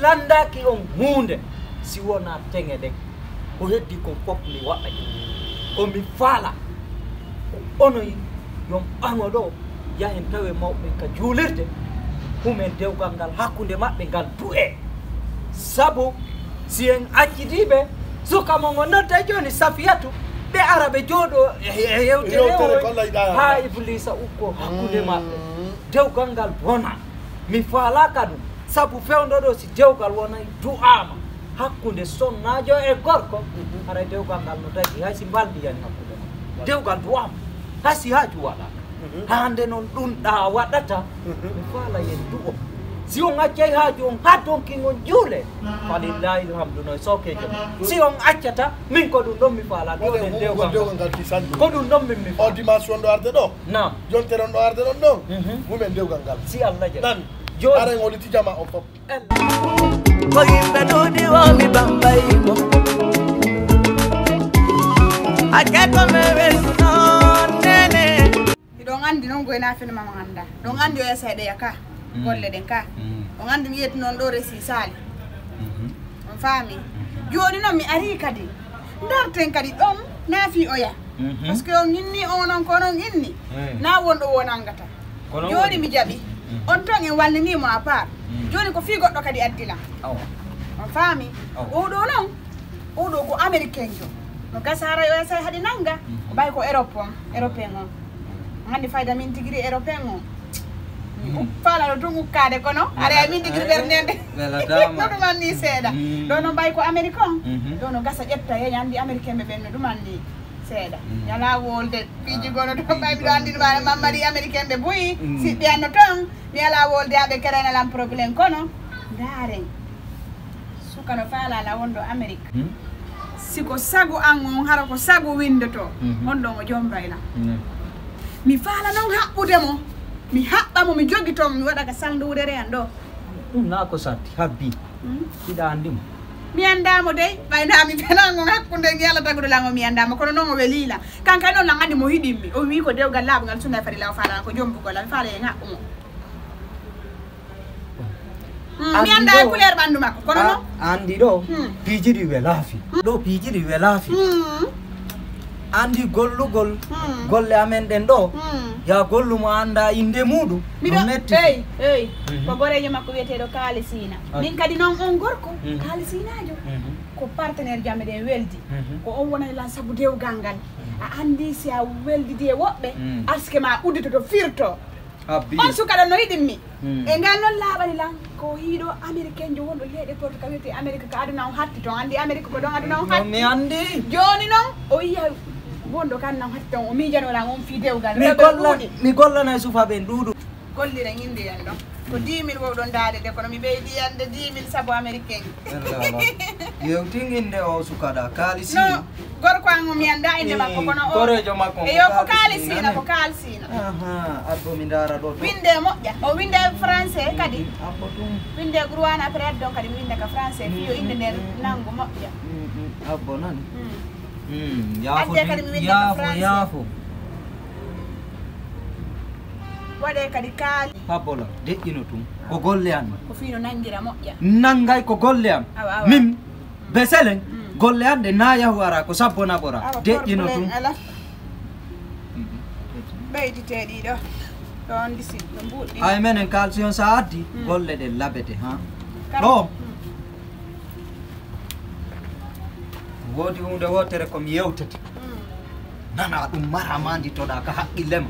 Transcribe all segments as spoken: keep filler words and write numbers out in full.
Lanndaaki on huunde si wonaa teŋe ɗen. Ko heddi kon fof mi waɗay. Ko mi faala, ko onon yon ɓaŋo ɗo, yahen tawe mawɓe ka juulirde, humen dewgal ngal hakkunde maɓɓe ngal du'ee. Sabu si en accidii ɓe, suka mon o nodda jooni Safiyatu, ɓe ara ɓe jooɗoo e, e yewtere Yewtere o, ko Allah yiɗaa haa Allah. Ibliisa ukkoo hakkunde maɓɓe. Dewgal ngal bona. Mi faalaaka ɗum. Sabu fewndo ɗo si dewgal wonay du'aama hakkunde sonnaajo e gorko, haray dewgal ngal no daji, hay si mbaldi yani hakkunde maɓɓe. Dewgal du'aama, hay si haaju waɗaaka. Haa nde noon ɗum ɗa waɗata, mi faala yen du'o. Si on accay haaju on haa donki on juule, falillahi alhamdu no e sookeejo mon. Si on accata, min ko ɗum ɗon mi faala, ɗo Wonde ɗen dewgal ngal. Dewgal ngal kisanɗum. Ko ɗum ɗon min mi O faala. Dimanche on ɗo arde ɗo? Naam. Jontere on ɗo arde ɗon ɗon? Mhm. Mumen dewgal ngal. Si Allah jaɓi. Nan, Jooni. Aren o liti jama on fof. Ko yimɓe ɗuuɗi o mi bambay mo. Ake ko me welno nene. Hiɗon anndi noon goy naafino mama annda. Ɗon anndi o yasa ɗeya ka. Mm. Golle ɗen ka. Mm. On anndi mi yetti noon ɗo resi saali. Mhm. On faami. Mhm. Jooni noon mi arii kadi. Ndarten kadi ɗon naafi oya. Mhm. Parce que on inni on on kono on inni. Mm. Na won ɗo wonangata. Kono Jooni woni. Mi jaɓi. Mm. On ton en wallini mo à part. Mm. Jooni ko fii goɗɗo kadi addi lan. Awa. On faami. Awa. O ɗo noon. O ɗo ko américain jo. No gasa hara yo essay haɗi nanga. Mm. Ko ɓay ko Europe on, européen on. Nganndi fayda min tigiri européen on. Mm. Faala no tun ukkaade kono. Wela-, are min tigiri eh, ɓernde nde. Welataama. No ɗum anni seeɗa. Mm. Ɗo no ɓay ko Amérique on. Mhm. Ɗo no gasa ƴetta he ñandi américain ɓe ɓen no ɗum anni seeɗa. Mm. Ñala wolde. Piiji Ah, gono to piiji ɓay miɗo gono anndi to ɗum are mammari américain ɓe buyi. Mm. Si ɓe anno ton. Mi ala wolde aɓe kerana lan problème kono. Ndaaren. Suka no faala la wonɗo Amérique. Hmm? Si ko sagu an on, hara ko sagu winndotoo, Mhm. on ɗon o jombayla. Ne. Mi faala noon haɓɓude mo, mi haɓɓa mo, mi jogitoo mo, mi waɗa ka salnduwudere an ɗo. Ɗum naa ko satti, habbi. Hmm? Hiɗa anndi mo? Mi anndaa mo dey, ɓay naa mi fenaa on hakkunde nge Alla taguɗo lan o mi anndaa mo, kono noon o welii la. Kanka noon lan anndi mo hiɗimmi. O wii ko dewgal laaɓungal sunna e fari law faala lan ko jombugol lan, mi faala en haɓɓu mo. Mm, mi Anndi anndaa e ɗo, couleur ɓanndu makko, kono a-, noon? Anndi ɗo, Hmm. piiji ɗi welaafi. Hmm. Ɗo piiji ɗi welaafi. Hmm. Anndi gollugol Hmm. golle amen ɗen ɗo, Hmm. ya gollu mo anndaa innde muuɗum, Miɗo, no metti. Ey, ey, Mhm. ko goreejo makko wiyeteeɗo Kaali Siina. Ah. Min kadi noon on gorko, Mhm. Kaali Siinaajo, Mhm. ko partenaire ji amen ɗen weldi. Mhm. Ko on wonani lan sabu dewgal ngal. Mhm. A anndi si a weldidi e woɓɓe, Mm. aske ma udditoto firto. Habbi. On suka ɗon no yiɗimmi. Mm. E ngal noon laaɓani lan ko hiiɗo américain jo wonɗo leyɗe porto ka wiyetee Amérique ka aduna on hatti ton. Anndi Amérique ko ɗon aduna on No, hatti. Mi anndi. Jooni noon o yiya wonɗo ka aduna on hatti ton. O miijano lan on fii dewgal. Mi Rewɓe golla-, ɗuuɗi. Mi gollanay sufa ɓen ɗuuɗu. Golliren innde en ɗon. Ko dix mille wowɗon daade de, kono mi ɓeydi yande dix mille sabu américain. Yalla, yalla. Yewtin innde o sukaɗa. Kaali Siin. No, gorko an o mi anndaa innde makko, kono o koreejo makko e yo ko Kaali Siina, ko Kaali Siina. Aha, abbo mi ndaara ɗo to. Winde moƴƴa. O winde français kadi. Mm, abbo ɗum. Winde Gurwaana, après addon kadi mi winda ka français. Fii yo innde nden nanngu moƴƴa. Mm, mm, abbo nani? Mm. Mm, yaafo. Adde kadi mi winda ka français. Yaafo. Waɗee kadi kaali. Habbola, deƴƴino tun. Ko golle an. Ko fii no nanngira moƴƴa. Nanngay ko golle an. Awa, awa. Min, Beselen, Mm. golle an ɗe na yahu ara ko sabbo naɓora. Awa, deƴƴino tun. Ala. Mm. Ɓeyditee ɗiɗo. Ɗon disi, no mbuuɗi. Ay menen kalsiyon sa addi, Mm. golle ɗe labete, ha. Kala. Ɗo. Mm. Woodi huunde wootere ko mi yewtete. Mm. Nana ɗum mara ma ndittoɗaa ka haqqille ma.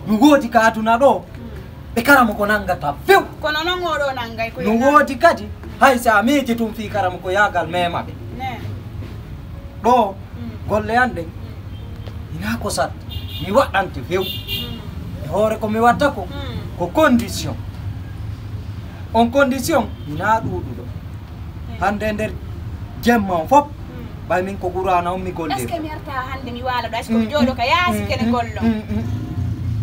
Ɗum woodi ka aduna ɗo. Mm. Ɓe karamo ko nanngata few. Kono noon oɗo nanngay ko No yana. Woodi kadi, hay so a miiji tun fii karamo ko yaagal mema ɓe. Ne. Ɗo, Mm. golle an ɗen, Mm. hinaa ko sat, mi waɗante few. Mm. E hoore ko mi watta ko, Mm. ko condition. On condition, hinaa ɗuuɗuɗo. Mm. Hannde nder jemma on fof, Mm. ɓay min ko Qur'aana on mi golle. Est-ce que mi arta hannde mi waala ɗo? Est-ce que mi Mm, jooɗo ka yaasi mm, kene mm, gollo? Mm, mm.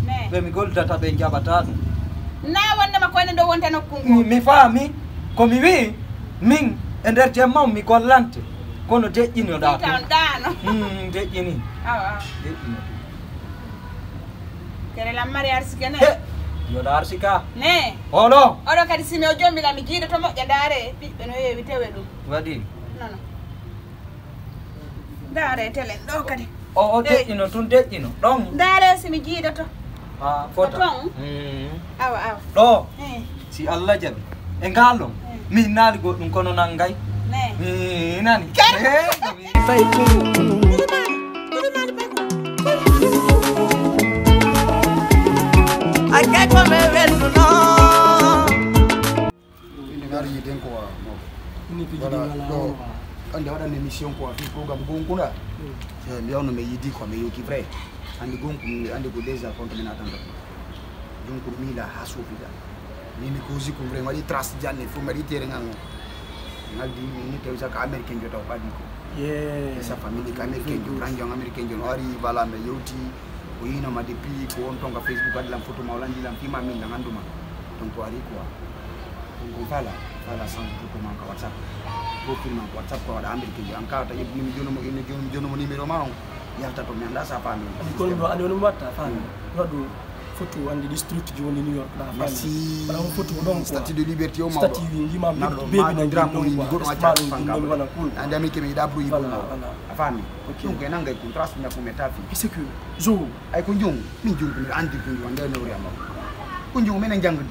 Mais Ɓe mi goldata ɓe njaɓata ɗum. Na wonde ma koyne ɗo wonta nokku ngu. Mi, mi faami, ko mi wi'i, min e nder jemma on mi gollante, kono deƴƴinoɗaa Fii tawon ɗaano. Mm, deƴƴini. Awa, awa. Deƴƴino. Kere lam mariage si kene. He, Yo ɗo arsi ka. Ne. Ono. Oɗo kadi simi o jommi la mi jiiɗoto moƴƴa ndaare ɓiɓɓe no yeewi tewe ɗum. Waɗi. Nono. Ndaare telen ɗo kadi. O, o deƴƴino tun, deƴƴino. Ɗon. Ndaare si mi jiidoto. Ha, fota. Ko ton? Mm. Awa, awa. Ɗo. Eh. Si Allah jaɓi. E ngal ɗon. Eh. Min naali goɗɗum kono nangay. Ne. Mi nani. Kar- Eh, ko mi- Fay tun. Ay, kay ko ɓe welluno. Inde mi ari yiiden quoi, mawɗo. Voilà, ɗo, ande waɗan émission quoi, fi programme gonkuɗa. Eh, mbiyawno mi yiidi quoi, mi yewti vrai. Andi gonku, andi ko déjà compte mi natanta. Donc, mi la ha sopiɗa. Ni mi kosi ko vrai, waɗi trace janne, fof mi waɗi tere ngal. Ngal di, mi ni tawi sa ka américain jo taw ɓadi ko. Yeah. E sa famille ka américain jo, grand jo américain jo, no ari, voilà, mi yewti. O yinoma depuis ko on ton ka Facebook, waɗi lam photo ma, o landi lam, fima min, na nganduma. Donc, o ari quoi. Donc, fala, fala change photo ma ka WhatsApp. Profil ma ka WhatsApp ko waɗa américain jo. An ka ta yeddini mi jono mo, ino jono, jono mo numéro ma on. Yalta to mi anda sa famille. Ani kono ɗo, ani woni mo watta famille. Mm. Waɗu photo andi district ji woni New York ɗa famille. Merci. Wala on photo ɗon quoi. Statue de liberté o mawɗo. Statue wi, yima narɗo bebi na dramo wi, goɗo acca fanka. Wala cool. Andi ami ke mi da bru yi. Voilà, voilà. A famille. Ok. Donc, en angay contraste na ko meta fi. C'est que, zo. Ay ko jom, min jom ko mi andi ko jom, nde no rema. Ko jom men jangdi.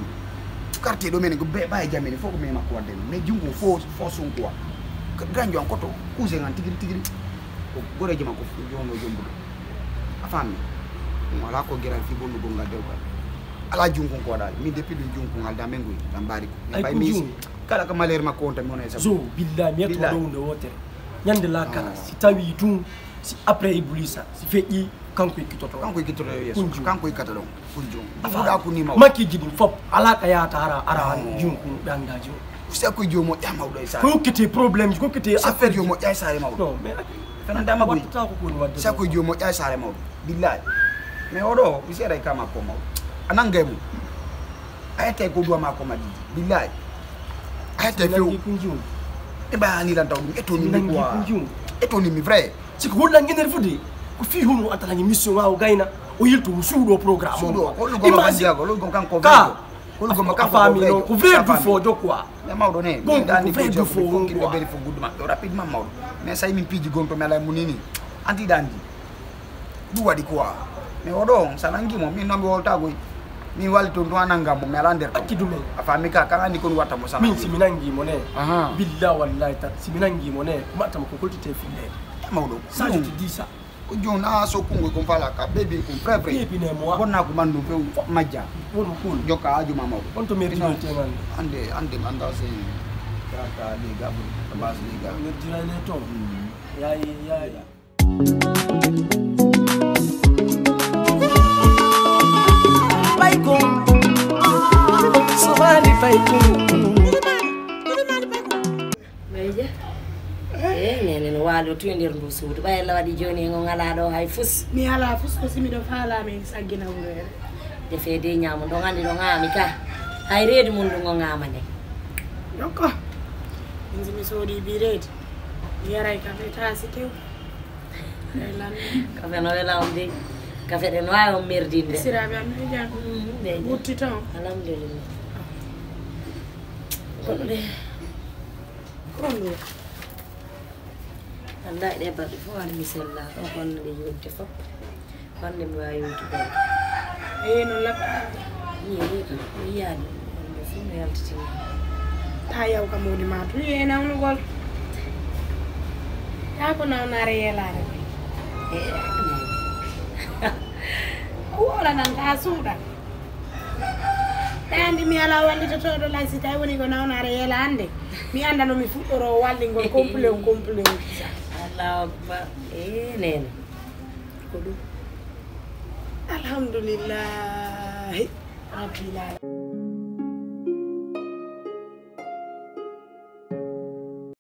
Quartier ɗo men ko be, ɓay jamene, fof ko men makko wadde. Mais jungo fo, fo son quoi. Ganjo an koto, cousin an tigiri tigiri. Ko goreji makko jono jombuɗo. A fammi? Wala ko geral fi bonno gongal dewgal. Ala jungo ko waɗa. Min depuis ɗum jungo ngal da men goy, da mbari ko. Ay, ɓay ko mi jum. Kala ko malheur makko on tan mi wona e sago. Zo, billahi, mi yetto ɗo hunde wotere. Ñande lakara, si tawi ɗum, si après Iblisa, si feƴƴi, kanko ekkitoto. Kanko ekkitoto yeeso. Kunjum. Kanko ekkata ɗon. Kunjum. Afa. Ɗuɗa ko ni mawɗo. Makiji ɗin fop, ala ka yata ara, ara han junku ɓe anda jum. Sa ko jomo ƴa mawɗo e sare. Ko hokkete problème ji, ko hokkete affaire ji. Sa ko jomo ƴa e sare mawɗo. Non, mais fenanta ma goy. Wattata ko koni wadde. Sa ko jomo ƴa e sare mawɗo. Billahi. Mais oɗo, mi seeɗa e kama ko mawɗo. A nangay mo. A yetta e ko duwa ma ko madidi. Billahi. A yetta e few. Kunjum. E ba ni lan taw ɗum. E to ni mi quoi. Kunjum. E to ni mi vrai. Siko hulɗan énerve de, ko fii hono antalange mission waawo gayna, o yilto mo suuɗo programme o. Suuɗo, ko ɗum gono kan jeego, ɗum gono kanko ka. Ko ɗum gono kanko famille ko vrai du fo jo quoi. Mais mawɗo ne, gonko ko vrai du fo gonko. Beri fo guddu maɓɓe, rapidement mawɗo. Mais sa min piiji gonto mi ala munini. Anti dandi. Ɗum waɗi quoi. Mais oɗo on, sa nangi mo, min noon mi wolta goy. Min wali toon, ɗum a nanga mo, mi ala nder toon. Acci ɗum en. A faami ka, kan andi kon watta mo sa nangi. Min si mi nangi mo ne. Aha. Billah wallahi ta, si mi nangi mo ne, mi watta mo ko koltite fille. E mawɗo. Sa joti disa. Ko jon a so kungo kon fala ka baby kon vrai vrai. Baby ne mo. Bonna ko mandu few majja. Wono kun. Jokka aju ma mawɗo. On to merdi no tengan. Ande, ande, anda se. Kaka de gabu, bas de gabu. Merdi ne to. Yayi, yayi. Faykun, Sumani Faykun. Ɓeyja. Eh, nene no waalo tu e nder ndu suudu. Ɓay Allah waɗi jooni en on alaa ɗo hay fus. Mi alaa fus ko si miɗo faalaa min saggina wuro here. Defee de ñaamo ɗo nganndi ɗo ŋaami ka. Hay reedu mum ndu ngo ŋaama nde. Ɗokko. Min si mi soodi bi reedi. Mi yaray kafe taasi tew. Kafe no wela on de. Kafe ɗe no waawi on merdinde. Siraaɓe am ɓe jam. Mm, ɓe jam. Wutti toon. Alhamdulillah. Kono de. Kono. Wallahi ɗe balɗe fof hade mi sella. Ɗo kono ɗe yonte fof. Hannde mi waawi yewtude. Eey, noon laɓɓa. Yeeyi kam, mi yiyaani. Hannde fof mi yaltitini. Taa yaw kam woni ma tun e nawnugol. Taa ko nawnaare yeelaare. Eey, a woola nan taa suuɗa. Taa anndi mi alaa wallitotooɗo lay si tawi woni ko nawnaare yeela hannde. Mi annda no mi fuɗɗoroo wallingol complet complet. Allahu akbar. Eey, neene. Ko ɗum. Alhamdulillahi Rabbil Alamin.